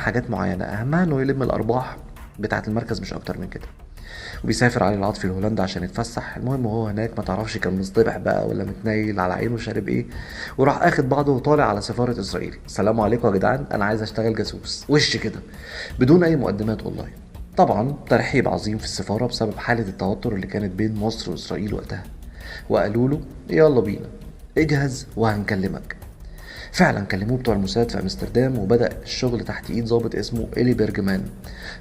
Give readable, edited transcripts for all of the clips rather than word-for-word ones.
حاجات معينة، اهمها انه يلم الارباح بتاعه المركز مش اكتر من كده. وبيسافر علي العاطفي لهولندا عشان يتفسح. المهم وهو هناك ما تعرفش كان مصطبح بقى ولا متنيل على عينه شارب ايه، وراح اخد بعضه وطالع على سفارة اسرائيل. السلام عليكم يا جدعان، انا عايز اشتغل جاسوس وش كده بدون اي مقدمات والله. طبعا ترحيب عظيم في السفارة بسبب حاله التوتر اللي كانت بين مصر واسرائيل وقتها، وقالوا له يلا بينا اجهز وهنكلمك. فعلا كلموه بتوع الموساد في امستردام، وبدا الشغل تحت ايد ضابط اسمه الي بيرجمان.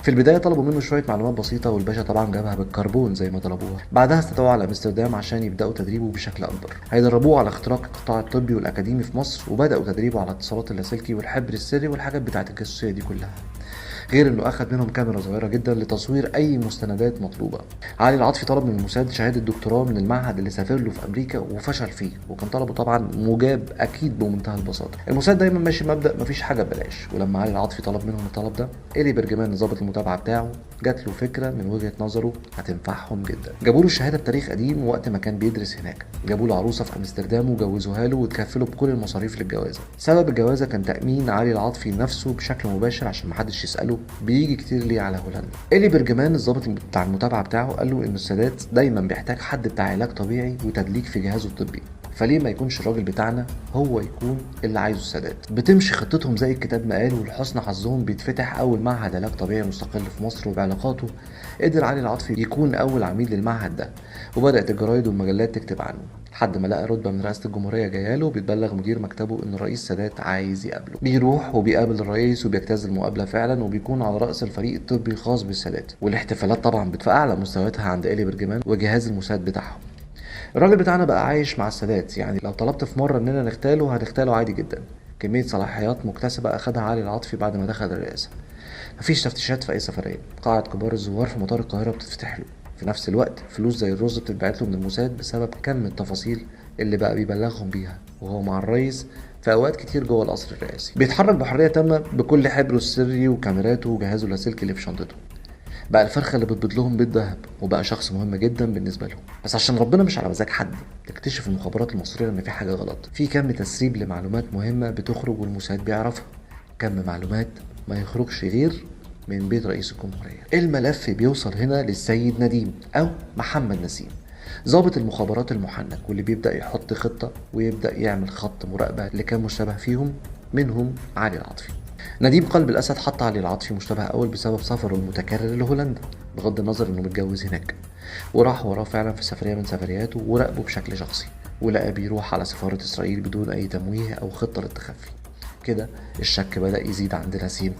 في البداية طلبوا منه شوية معلومات بسيطة، والباشا طبعا جابها بالكربون زي ما طلبوها. بعدها استدعوه على امستردام عشان يبداوا تدريبه بشكل اكبر. هيدربوه على اختراق القطاع الطبي والاكاديمي في مصر، وبداوا تدريبه على اتصالات اللاسلكي والحبر السري والحاجات بتاعه الجاسوسيه دي كلها. غير انه اخذ منهم كاميرا صغيرة جدا لتصوير اي مستندات مطلوبه. علي العاطفي طلب من الموساد شهادة دكتوراه من المعهد اللي سافر له في امريكا وفشل فيه، وكان طلبه طبعا مجاب اكيد بمنتهى البساطة. الموساد دايما ماشي مبدا مفيش حاجة ببلاش، ولما علي العاطفي طلب منهم الطلب ده، الي برجمان ضابط المتابعة بتاعه جات له فكرة من وجهه نظره هتنفعهم جدا. جابوا له الشهادة بتاريخ قديم وقت ما كان بيدرس هناك، جابوا له عروسه في امستردام وجوزوها له وتكفلوا بكل المصاريف للجوازه. سبب الجوازه كان تامين علي العاطفي نفسه بشكل مباشر عشان محدش يساله بيجي كتير ليه على هولندا. الي برجمان الضابط بتاع المتابعة بتاعه قال له ان السادات دايما بيحتاج حد بتاع علاج طبيعي وتدليك في جهازه الطبي، فليه ما يكونش الراجل بتاعنا هو يكون اللي عايزه السادات. بتمشي خطتهم زي الكتاب ما قال، ولحسن حظهم بيتفتح اول معهد علاج طبيعي مستقل في مصر، وبعلاقاته قدر علي العاطفي يكون اول عميد للمعهد ده، وبدات الجرايد والمجلات تكتب عنه لحد ما لقى رتبه من رئاسة الجمهورية جاية له، بيتبلغ مدير مكتبه ان الرئيس سادات عايز يقابله. بيروح وبيقابل الرئيس وبيجتاز المقابلة فعلا، وبيكون على راس الفريق الطبي الخاص بالسادات. والاحتفالات طبعا في اعلى مستوياتها عند الي برجمان وجهاز الموساد بتاعهم. الراجل بتاعنا بقى عايش مع السادات، يعني لو طلبت في مرة اننا نغتاله هنغتاله عادي جدا. كمية صلاحيات مكتسبة اخدها علي العاطفي بعد ما دخل الرئاسة. مفيش تفتيشات في اي سفرية، قاعة كبار الزوار في مطار القاهرة بتتفتح له. في نفس الوقت فلوس زي الرز بتتبعت له من الموساد بسبب كم التفاصيل اللي بقى بيبلغهم بيها وهو مع الرئيس في اوقات كتير جوه القصر الرئاسي. بيتحرك بحرية تامة بكل حبرة السري وكاميراته وجهازه اللاسلكي اللي في شنطته. بقى الفرخه اللي بتبيض لهم بيض ذهب، وبقى شخص مهم جدا بالنسبة لهم. بس عشان ربنا مش على مزاج حد، تكتشف المخابرات المصرية ان في حاجة غلط. في كم تسريب لمعلومات مهمة بتخرج والموساد بيعرفها، كم معلومات ما يخرجش غير من بيت رئيس الجمهورية. الملف بيوصل هنا للسيد نديم او محمد نسيم، ضابط المخابرات المحنك، واللي بيبدا يحط خطه ويبدا يعمل خط مراقبة لكام مشتبه فيهم، منهم علي العاطفي. نديم قلب الاسد حط علي العاطفي مشتبه اول بسبب سفره المتكرر لهولندا، بغض النظر انه متجوز هناك، وراح وراه فعلا في سفرية من سفرياته وراقبه بشكل شخصي، ولقى بيروح على سفارة اسرائيل بدون اي تمويه او خطه للتخفي. كده الشك بدا يزيد عند نسيم